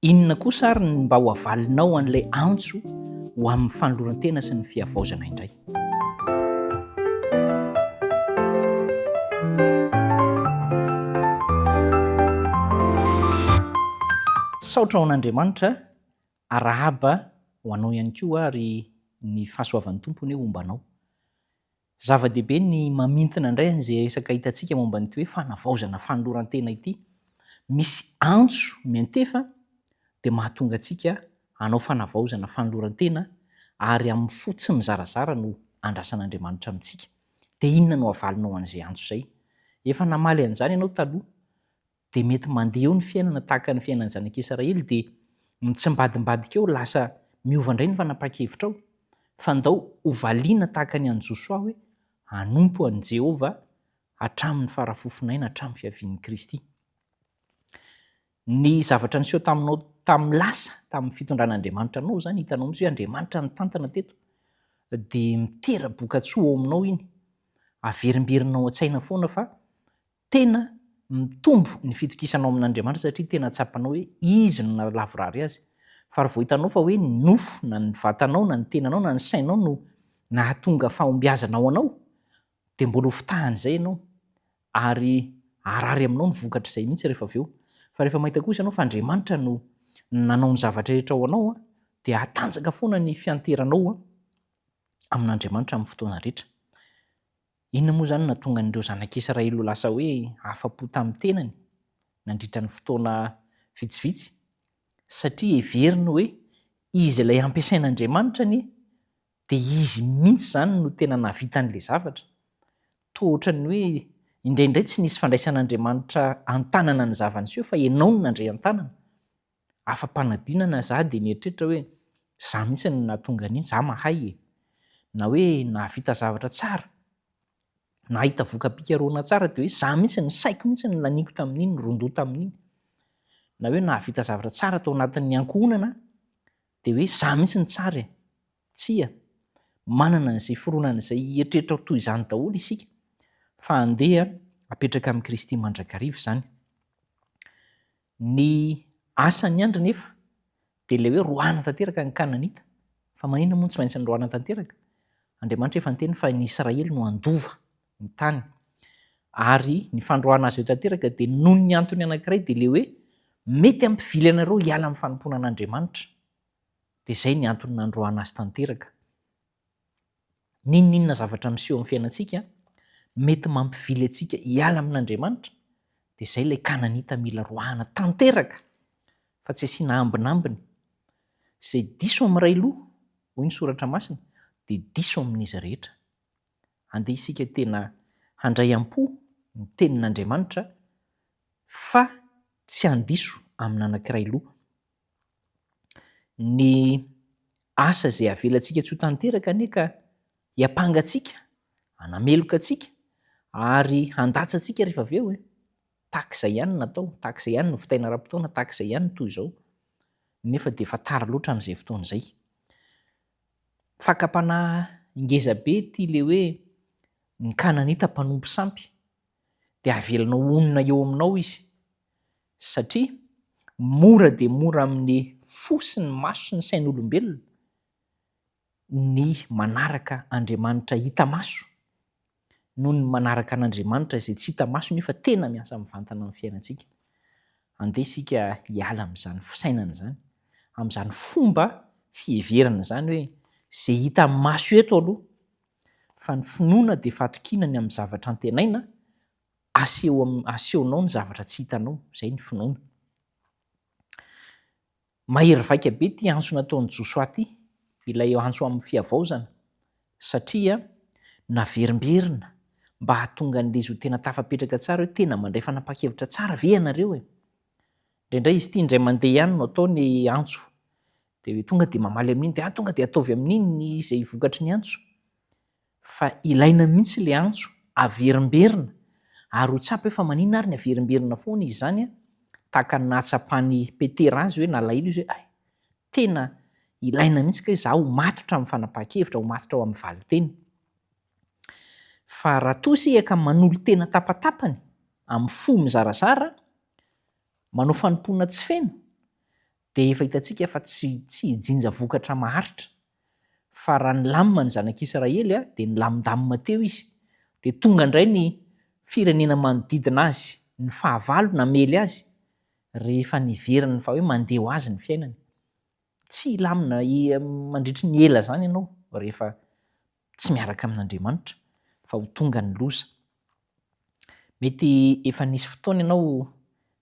Inona kosa ary ny mba ho avalinao an'ilay antso ho amin'ny fanoloran-tena sy ny fihavaozana indray? Saotra ho an'Andriamanitra, arahaba ho anao ihany koa ary ny fahasoavan'ny Tompo anie homba anao. Zava-dehibe ny mamintina indray an'izay resaka hitantsika momba an'ity hoe fanavaozana fanoloran-tena ity. Misy antso miantefa dia mahatonga antsika hanao fanavaozana fanoloran-tena ary amin'ny fo tsy mizarazara no andrasan'Andriamanitra amintsika. Dia inona no havalinao an'izay antso izay? Efa namaly an'izany ianao taloha. dia mety mandeha eo ny fiainana tahaka ny fiainan'ny zanak'i Israely dia mitsimbadimbadika eo lasa miova indray ny fanapahan-kevitrao fa ndao ho valiana tahaka ny an'i Josoa hoe hanompo an'i Jehovah hatramin'ny farafofon'aina hatramin'ny fiavian'i Kristy. Ny zavatra niseho taminao tamin'ny lasa, tamin'ny fitondran'Andriamanitra anao izany, hitanao mihitsy hoe Andriamanitra nitantana teto, dia mitera-bokatsoa ao aminao iny. Averimberinao an-tsaina foana fa Tena mitombo ny fitokisanao amin'Andriamanitra satria tena tsapanao hoe Izy no nahalavorary azy. Fa raha vao hitanao fa hoe ny nofo na ny vatanao na ny tenanao na ny sainao no nahatonga fahombiazana ho anao dia mbola ho fitahan'izay ianao ary harary aminao ny vokatr'izay mihitsy rehefa avy eo. Fa rehefa mahita kosa ianao fa Andriamanitra no nanao ny zavatra rehetra ho anao dia hatanjaka foana ny fianteranao amin'Andriamanitra amin'ny fotoana rehetra. Inona moa izany no nahatonga an'ireo zanak'Israely ho lasa hoe afa-po tamin'ny tenany nandritra ny fotoana vitsivitsy? Satria heveriny hoe izy ilay ampiasain'Andriamanitra anie dia izy mihitsy izany no tena nahavita an'ilay zavatra. Toa ohatran'ny hoe indraindray tsy nisy fandraisan'Andriamanitra an-tanana ny zava-niseho fa ianao no nandray an-tanana. Afa-panadinana za dia nieritreritra hoe za mihitsy no nahatonga an'iny, za mahay e! Na hoe nahavita zavatra tsara, nahita voka-pikarohana tsara dia hoe za mihitsy, ny saiko mihitsy no laniako tamin'iny, ron-doha tamin'iny. Na hoe nahavita zavatra tsara tao anatin'ny ankohonana dia hoe za mihitsy no tsara e! Tsia, manana an'izay fironana izay hieritreritra ho toy izany daholo isika, fa andeha apetraka amin'i Kristy mandrakariva izany. Ny asan'ny andry nefa dia ilay hoe roahana tanteraka ny Kananita. Fa maninona moa no tsy maintsy noroahana tanteraka? Andriamanitra efa niteny fa ny Israely no handova ny tany. Ary ny fandroahana azy eo tanteraka dia noho ny antony anankiray dia ilay hoe mety hampivily anareo hiala amin'ny fanompoana an'Andriamanitra. Dia izay ny antony nandroahana azy tanteraka. N'inon'inona zavatra miseho amin'ny fiainantsika, mety mampivily antsika hiala amin'Andriamanitra, dia izay ilay Kananita mila roahana tanteraka fa tsy asiana ambinambiny. Izay diso amin'ny iray loha, hoy ny Soratra Masina, dia diso amin'izy rehetra. Andeha isika tena handray am-po ny Tenin'Andriamanitra fa tsy handiso amin'anankiray loha. Ny asa izay avelantsika tsy ho tanteraka anie ka hiampanga antsika, hanameloka antsika ary handatsa antsika rehefa avy eo e. Tahaka izay ihany no natao, tahaka izay ihany no vitaina ara-potoana, tahaka izay ihany no toy izao. Nefa dia efa tara loatra amin'izay fotoana izay. Fakam-panahy ngeza be ity ilay hoe ny Kananita mpanompo sampy dia avelanao honina eo aminao izy satria mora dia mora amin'ny fo sy ny maso sy ny sain'olombelona ny manaraka Andriamanitra hita maso noho ny manaraka an'Andriamanitra izay tsy hita maso nefa tena miasa mivantana amin'ny fiainantsika. Andeha isika hiala amin'izany fisainana izany, amin'izany fomba fiheverana izany hoe izay hita maso eto aloha fa ny finoana dia fahatokiana ny amin'ny zavatra antenaina, aseho am, asehonao ny zavatra tsy hitanao, izay ny finoana. Mahery vaika be ity antso nataon'i Josoa ity, ilay antso amin'ny fihavaozana, satria naverimberina mba hahatonga an'ilay izy ho tena tafapetraka tsara hoe tena mandray fanapahan-kevitra tsara ve ianareo e? Indraindray izy ity indray mandeha ihany no atao ny antso, dia tonga dia mamaly amin'iny dia tonga dia ataovy amin'iny ny izay vokatry ny antso. Fa ilaina mihitsy ilay antso, averimberina, ary ho tsapa hoe fa maninona ary ny averimberina foana izy izany an, tahaka ny nahatsapan'i Petera azy hoe nalahelo izy hoe hay, tena ilaina mihitsy kay izaho ho matotra amin'ny fanapahan-kevitra, ho matotra ho amin'ny valin-teny. Fa raha toa isika ka manolo-tena tapatapany, amin'ny fo mizarazara, manao fanompoana tsy feno, Dia efa hitantsika fa tsy tsy hijinja vokatra maharitra. Fa raha nilamina ny zanak'Israely dia nilamindamina teo izy. Dia tonga indray ny firenena manodidina azy, ny fahavalo namely azy, rehefa niveriny fa hoe mandeha ho azy ny fiainany. Tsy hilamina mandritry ny ela izany ianao rehefa tsy miaraka amin'Andriamanitra fa ho tonga ny loza. Mety efa nisy fotoana ianao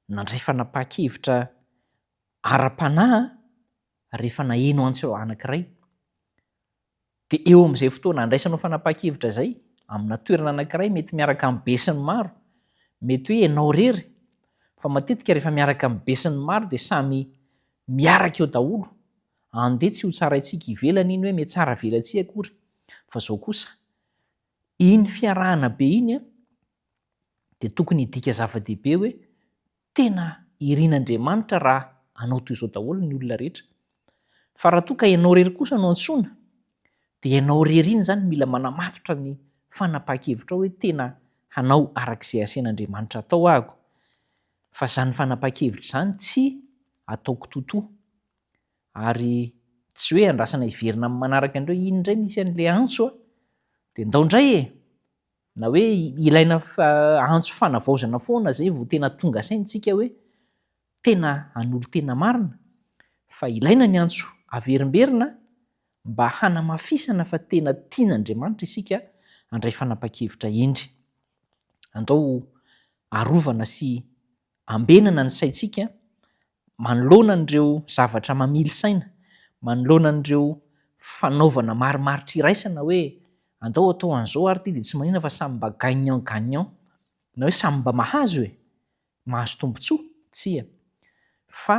nandray fanapahan-kevitra ara-panahy rehefa naheno antso anankiray. Dia eo amin'izay fotoana andraisanao fanapahan-kevitra izay, amina toerana anankiray mety miaraka amin'ny besinimaro, mety hoe ianao irery, fa matetika rehefa miaraka amin'ny besinimaro dia samy miaraka eo daholo, andeha tsy ho tsaraintsika ivelany iny hoe mihatsara velatsihy akory, fa izao kosa, iny fiarahana be iny an, dia tokony hidika zava-dehibe hoe Tena irin'Andriamanitra raha hanao toy izao daholo ny olona rehetra. Fa raha toa ka ianao irery kosa no antsoina, dia ianao irery iny izany mila manamatotra ny fanapahan-kevitrao hoe tena hanao araka izay asain'Andriamanitra atao ahako. Fa izany fanapahan-kevitra izany tsy ataoko toto. Ary tsy hoe andrasana hiverina amin'ny manaraka indray hoe iny indray misy an'ilay antso a! Dia ndao indray e! Na hoe ilaina antso fanavaozana foana izay vao tena tonga saina isika hoe tena hanolo-tena marina, fa ilaina ny antso averimberina mba hanamafisana fa tena tian'Andriamanitra isika handray fanapahan-kevitra hendry. Andao arovana sy ambenana ny saintsika manoloana an'ireo zavatra mamily saina, manoloana an'ireo fanaovana marimaritra iraisana hoe andao atao an'izao ary ity dia tsy maninona fa samy mba gagnant gagnant na hoe samy mba mahazo e! mahazo tombontsoa? Tsia. Fa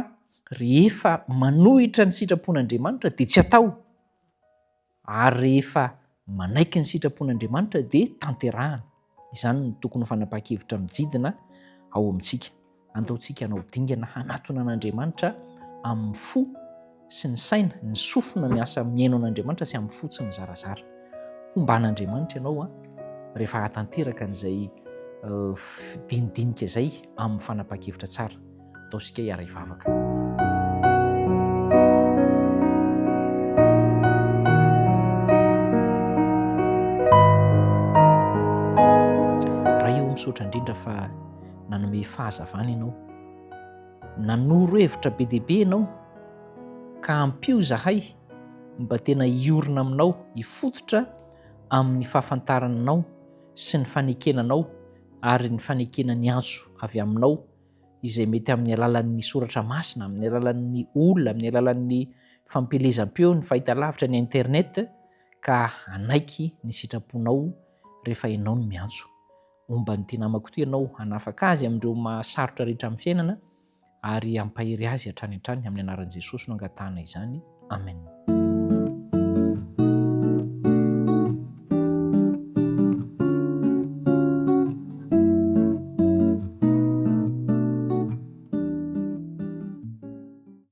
rehefa manohitra ny sitrapon'Andriamanitra dia tsy atao. Ary rehefa manaiky ny sitrapon'Andriamanitra dia tanterahana. Izany no tokony ho fanapahan-kevitra mijidina ao amintsika. Andaontsika hanao dingana hanatona an'Andriamanitra amin'ny fo sy ny saina, ny sofina miasa mihaino an'Andriamanitra sy amin'ny fo tsy mizarazara. Homba an'Andriamanitra ianao rehefa hahatanteraka an'izay dinidinika izay amin'ny fanapahan-kevitra tsara. Ndao isika hiara-hivavaka. Ray ô, misaotra indrindra fa nanome fahazavana Ianao. Nanoro hevitra be dia be Ianao, ka ampio izahay mba tena hiorina Aminao, hifototra amin'ny fahafantarana Anao sy ny fanekena Anao ary ny fanekena ny antso avy Aminao izay mety amin'ny alalan'ny soratra masina, amin'ny alalan'ny olona, amin'ny alalan'ny fampielezam-peo, ny fahitalavitra, ny internet, ka hanaiky ny sitraponao rehefa ianao no miantso. Homba an'ity namako ity ianao, hanafaka azy amin'ireo maha sarotra rehetra amin'ny fiainana ary hampahery azy hatrany hatrany. Amin'ny anaran'i Jesosy no angatahana izany. Amen.